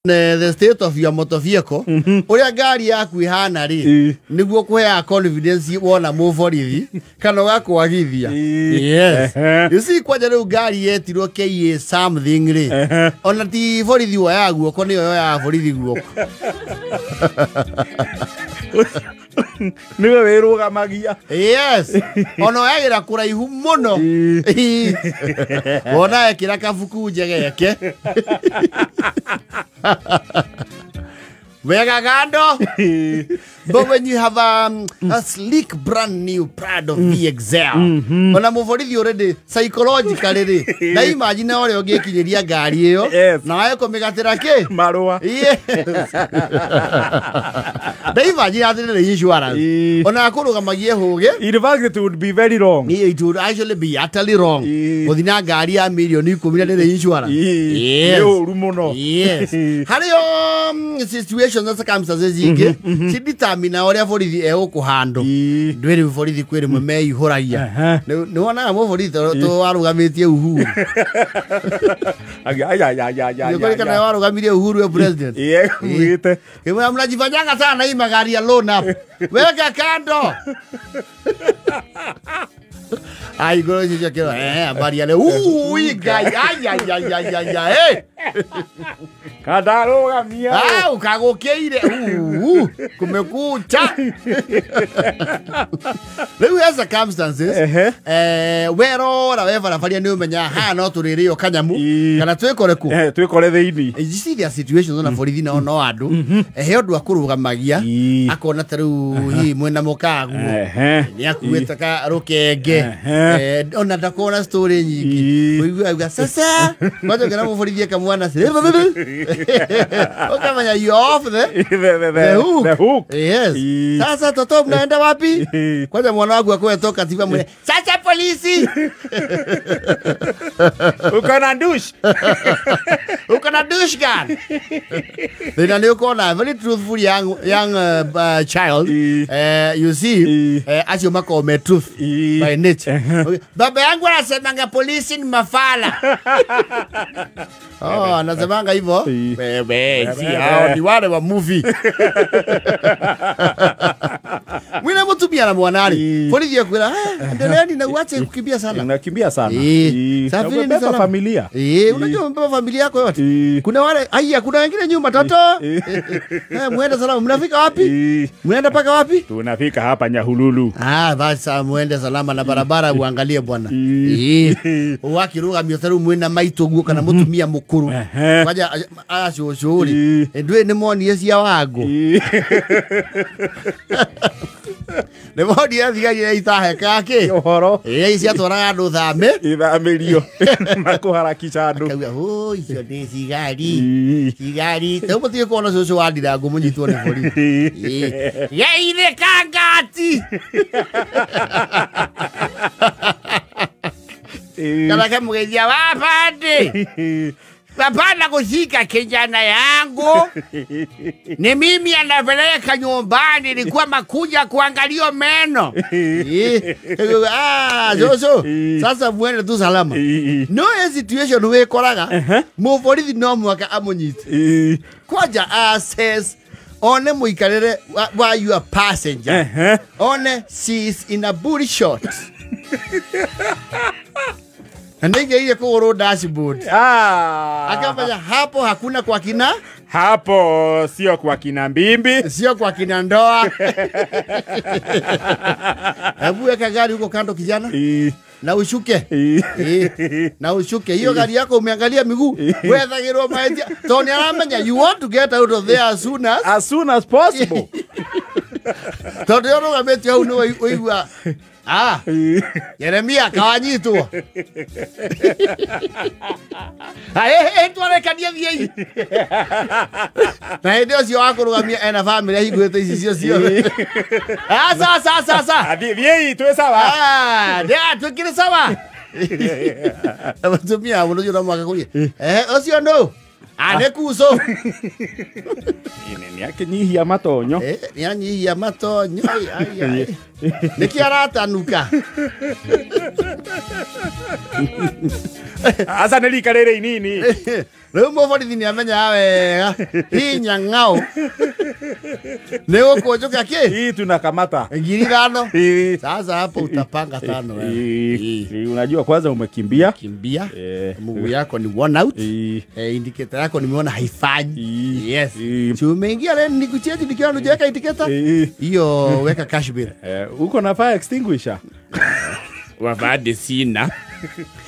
The state of your motor vehicle, uria ngari yaku ihana ri, niguo kuheaga confidence wona muborithi kana ugakwagithia. Yes, you see, kwanja riu ngari yetirwo KA something ri, ona ti borithi woyaga guoko, niyo yoyaga borithi guoko. Niwe wirugamagia. Yes, ona oyagira kuraihu muno, wona ekira kabuku njegeke wega gando. But when you have a sleek brand new Prado VXL, ona muborithi already psychologically ri, na imagine uria ungikinyiria ngari iyo na wae kumigatira ki marua. Yes, na imagine atiri insurance ona akurugamagie huge. In fact, it would be very wrong. It would actually be utterly wrong guthi na ngari ya milioni 10 na ndiri insurance. Yes, ni uru muno. Yes, hari situations na circumstances ingi cidetermine uria borithi egũkũhandũ. Ndwĩrĩ borithi kwĩ rĩmwe meihũragia. Nĩ wonaga mũborithi to warũgamĩtie Uhuru? Nĩ kana warũgamirie Uhuru we president? Ugĩte. Kĩmwĩra, mnajifanyanga sana hii magari ya loan up, weka kando. Ai ngoro icio ciakĩrwo habari ya leo. Ui ngai, ai ai ai ai ai ai. Kandarugamia. Ah, ukagũkĩire. Kumekucha. Rĩu he circumstances, werora we barabaria nĩ ũmenyaga haha no tũrĩrĩo kanyamu kana twĩkore kũ. Twĩkore thĩinĩ. You see, there are situations ona borithi nao no andũ, he ũndũ akũrũgamagia akona ta rĩu hihi mwĩna mũkaguo nĩ akuĩte ka rũkenge, ona ndakona story nyingĩ, ũigua auga sasa kwanza ũkĩra mũborithi akamwana ukamenya you off the hook. The hook. Yes. Sasa toto mnaenda wapi? Kwanza mwana wangu akuwe toka tiba mwene. Sasa polisi. Uko na douche. Uko na douche gun. Then ni uko na very truthful young child. You see, acio makome truth by nature. Okay. Baba yangu anasemanga polisi ni mafala. Oh, anasemanga hivyo. Wewe, si hao ni wale wa movie. Mwina mutumia na mwanari. Polisi yakwira, endeleeni na uache kukimbia sana. Unakimbia sana. Safiri ni salama. Familia. Unajua umebeba familia yako yote. Kuna wale, haya kuna wengine nyuma toto. Muende salama. Mnafika wapi? Mnaenda paka wapi? Tunafika hapa Nyahururu. Ah, basi muende salama na barabara uangalie bwana. Wakiruga miotaru mwina maito guo kana mutumia mukuru. Kwaja acucuri. Ndwe ni monie cia wangu. Nĩ monie thigari itaheka kĩ? Ũhoro. Ciatwaraga andũ thame. Ithamĩrio. Makũharakisha andũ. Akauga, "Hũ, icio nĩ thigari. Thigari." Rĩu mũtige kuona cũcũ wa ndirango mũnyitwo nĩ borithi. Geithĩka ngati. Kana kamũgeithia wabandi. Hapana kushika kijana yangu. Ni mimi anapeleka nyumbani, nilikuwa makuja kuangalia meno. Ah, Jojo, sasa muende tu salama. No situation we koraga. Muborithi no mwaka amunyite. Kwanja access one muikarire wa your passenger. One she is in a booty short. Ndege ile kuguru dashboard. Akafanya hapo hakuna kwa kina. Hapo sio kwa kina mbimbi, sio kwa kina ndoa. Hebu weka gari huko kando kijana. Na ushuke. Na ushuke. Hiyo gari yako umeangalia miguu. Wethagirwo maetia. Tony aramenya you want to get out of there as soon as as soon as possible. Tondu yorugamĩtie hau nĩ ũigua. Ah, Jeremia kawanyitwo. Ae, twarekania thiĩ. Na hĩndĩ ũcio wa kũrũgamia ena family ahingũrĩte icicio ciothe. Ah, sawa sawa sawa sawa. Thiĩi twĩ sawa. Ah, ndia twĩkĩrĩ sawa. Mũtumia mũno ũcio no mũhaka kũria. Ũcio nũ? Ane kuso. Ni akinyihia matonyo. Ni anyihia matonyo. Ai ai. Niki aratanuka. Asa nĩ rika rĩrĩ inini. Rĩu mũborithi nĩ amenyaga wega hinya ng'ao nĩ gũkũnjũka kĩ hii tunakamata 5,000. Sasa hapo utapanga 5 wewe. Unajua kwanza umekimbia kimbia, mguu yako ni worn out, indicator yako nimeona haifanyi. Yes, si umeingia leo nikucheji nikiona unajeweka indicator hiyo, weka cash bill. Uko na fire extinguisher? Wavade sina.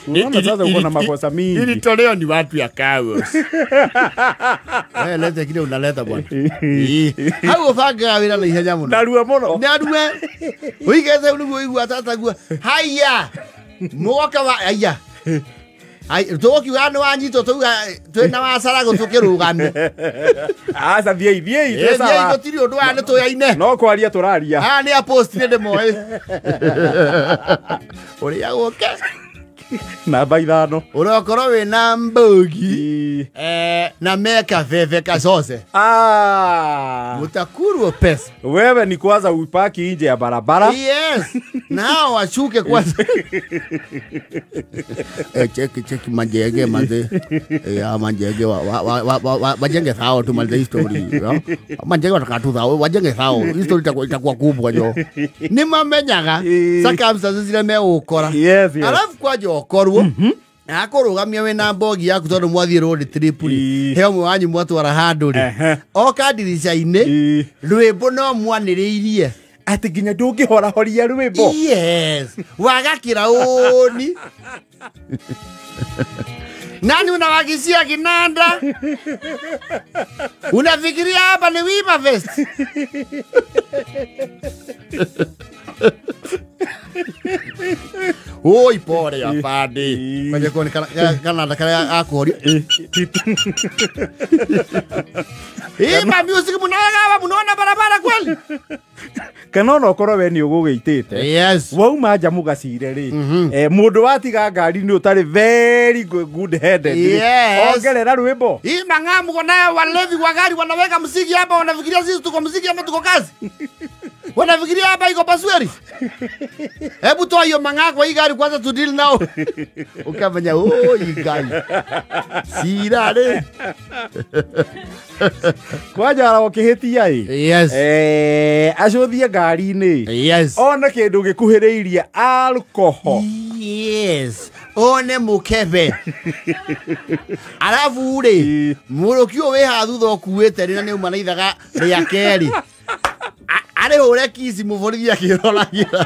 Unaona sasa uko na makosa mingi. Ilitolewa ni watu ya Kaos. Leta kile unaleta bwana. Hau ubangaga wĩra na ihenya mũno. Narua mũno. Narua. Uigete nĩguo ũigua tatagua. Haya. Mũgoka wa haya. Ai tũkiuga nĩ wanyitwo tũuga twĩna wacarago tũkĩrũgamio. Aca thiĩ thiĩ twĩ sawa. Gũtirĩ ũndũ aya nĩ tũyaine. No kwaria tũraria. Aya nĩ a post nĩ ndĩmoĩ. Ũrĩa gũke. Namba 5. Ũrokorwo wĩna mbogi na meka veve kazoze. Mutakurwo pesa. Wewe ni kwanza uipaki nje ya barabara. Yes. Nao washuke kwanza. Cheki cheki manjege manze. Manjege wa wajenge thao tumalize history. Manjege watakatu thao wajenge thao. History itakuwa kubwa jo. Ni mamenyaga circumstances zile meukora. Yes, yes. Alafu kwajo okorwo akũrũgamia wĩna mbogi yaku tondũ mwathiĩ road trip rĩ, he ũmwe wanyu mwatwara handũ rĩ, oka ndirica-inĩ rwĩmbo no mwanĩrĩirie atĩ nginya ndũngĩhorahoria rwĩmbo. Yes, wagakĩra ũni nani unawagisia kinanda unafikiria hapa ni Wima Fest. Oi pore ya padi. Kwaje kuone kana kana akuhoria. Ima music munaga munaona barabara kweli. Kana no korwo we ni ugugiitite. Yes. Wauma nja mugacire ri. Mundu watiga ngari ni utari very good headed. Yes. Ongerera rwimbo. Ima ngamu kona walevi wa gari wanaweka muziki hapa wanafikiria sisi tuko muziki ama tuko kazi. Wanafikiria hapa iko pasweri. Hebu toa hiyo mang'aa kwa hii gari kwanza tu deal nao. Ukafanya oi gari. Sirare. Kwanja ara ukihitia i. Yes. Acuthie ngari-inĩ. Yes. One kindu gikuhiriirie alcohol. Yes. One mukebe. Alafu ri muruki uyu wi ha thutha ukuite ri na ni uma na ithaga ria keri. Arĩ hũre kici mũborithi akĩroragira.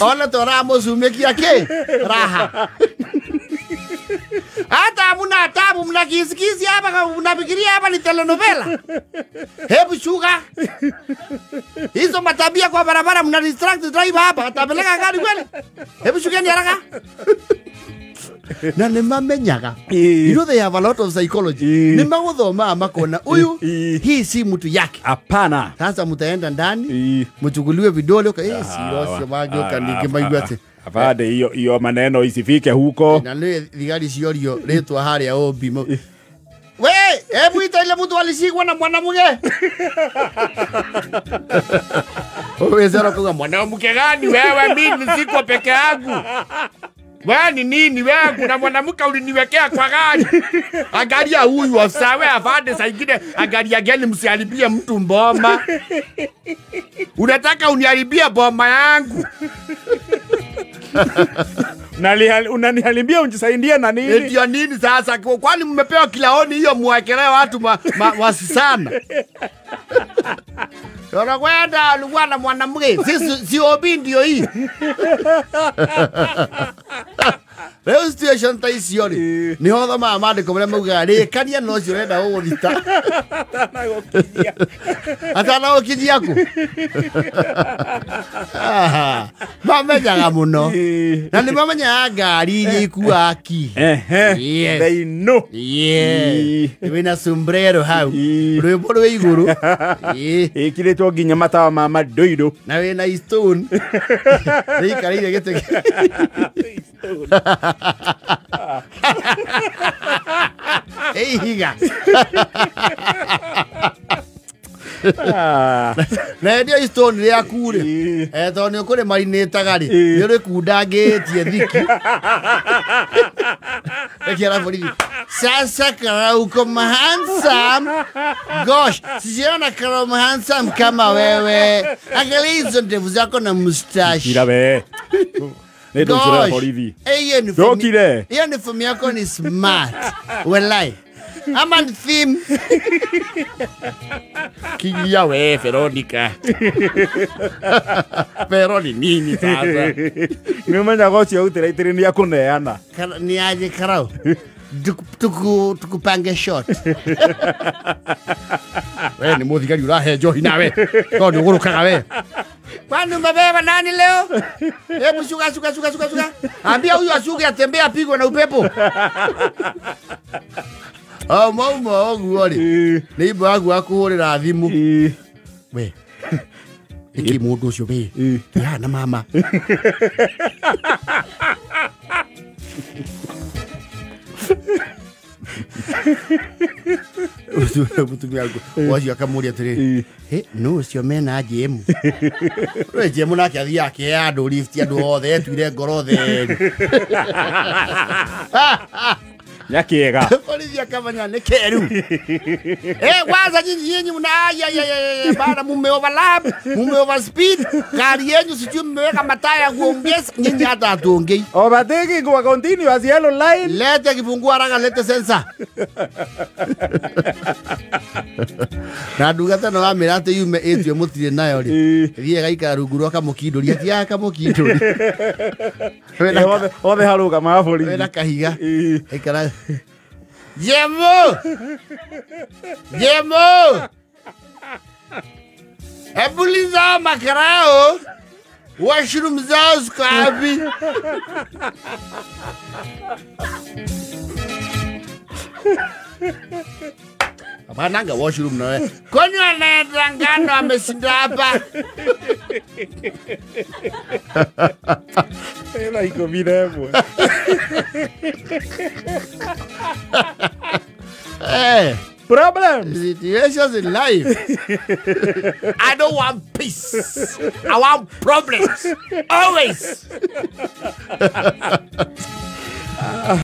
Ona tora mũcumikia kĩ raha. Hata muna tabu mna kisikisi hapa unafikiria hapa ni telenovela. Hebu shuka. Hizo matabia kwa barabara mna distract driver hapa atapeleka gari kweli. Hebu shukeni haraka. Na nĩmamenyaga. You know they have a lot of psychology. Nĩmagũthoma makona huyu hii si mtu yake. Hapana. Sasa mtaenda ndani mchukuliwe vidole okay, sio magioka nikimaigua ati. Afande hiyo hiyo maneno isifike huko. Na nĩ thigari ciorio rĩtwa harĩa Obi. We, hebu ita ile mtu alishikwa na mwanamke. Wewe zero kwa mwanamke gani wewe? Mimi siko peke yangu. Wewe ni nini wewe? Kuna mwanamke uliniwekea kwa gari. Angalia huyu afisa wewe afande saa ingine angalia gani msiharibie mtu mboma. Unataka uniharibie boma yangu. Unaniharibia unjisaidie na nini? Ndio nini sasa? Kwani mmepewa kilaoni hiyo mwakelee watu wasisana. Unakwenda alikuwa na mwanamke. Sisi si obi ndio hii. Leo situation ta icio ri ni ho thoma maandiko maria maugaga rĩkania no ũcio ũrenda gũgũthita atanagũkinyia kũ. Mamenyaga mũno na nĩ mamenyaga ngari iria ikuaga ki. Yes. They know. Yes. Wĩna sombrero hau rwĩmbo rwĩ igũrũ ĩkĩrĩtwo nginya matawa ma mandoirũ na wĩna stone rĩikarĩire gĩtĩ. Ihiga. Na endia stone rĩaku rĩ, tondũ nĩ ũkũrĩ marinĩtaga rĩ, nĩ ũrĩkundangĩtie thiki. Ekiara borithi. Sasa Karau uko handsome. Gosh, sijaona Karau handsome kama wewe. Angalia hizo ndevu zako na mustache. Ira we. Nĩ ndũcĩra borithi. Ndũkire. Hiyo uniform yako ni smart. Walai. Ama ni theme. Kilia we Veronica. Veroni nini sasa? Nĩ ũmenyaga ũcio ũtĩraitĩrĩ nĩ akũneana. Ni aje Karau. Tukupange shot. We ni mũthigari ũrahe njohi nawe. Tondũ nĩ ũgũrũkaga we. Kwani umebeba nani leo? Hebu shuka shuka shuka shuka shuka. Ambia huyu ashuke atembee apigwe na upepo. Oh mauma ũguo rĩ. Nĩ imbo yaku akũhũrĩra thimũ. We. Nĩkĩ mũndũ ũcio we? Ya na mama. Mũtumia wacio akamũria atĩrĩrĩ, nũ ũcio mena Jemu? We Jemu nake athiaga akĩhe andũ lift andũ othe etuire ngoro theri. Nyakiega. Borithi akamenya nĩ keru. Kwanza nyinyi mna ya bana mume overlap, mume overspeed, gari yenu sijui mmeweka mataa ya kuongeza, nyinyi hata hatuongei. Overtaking kwa continuous yellow line. Lete kifungua haraka, lete sensor. Na ndungata no wamĩra atĩ yume ĩtue mũtirĩ nayo rĩ, ĩthiĩ ĩgaikara rungu rwa kamũkindũri, atiaga kamũkindũri. Othe harũgamaga borithi. Wĩna kahiga. Aikara. Jemu! Jemu! Hebu uliza makarao washroom zao ziko wapi? Hapana washroom na wewe. Kwani wanaenda ngano ameshinda hapa? Ela 11. Hey, problems. Situations in life. I don't want peace. I want problems. Always.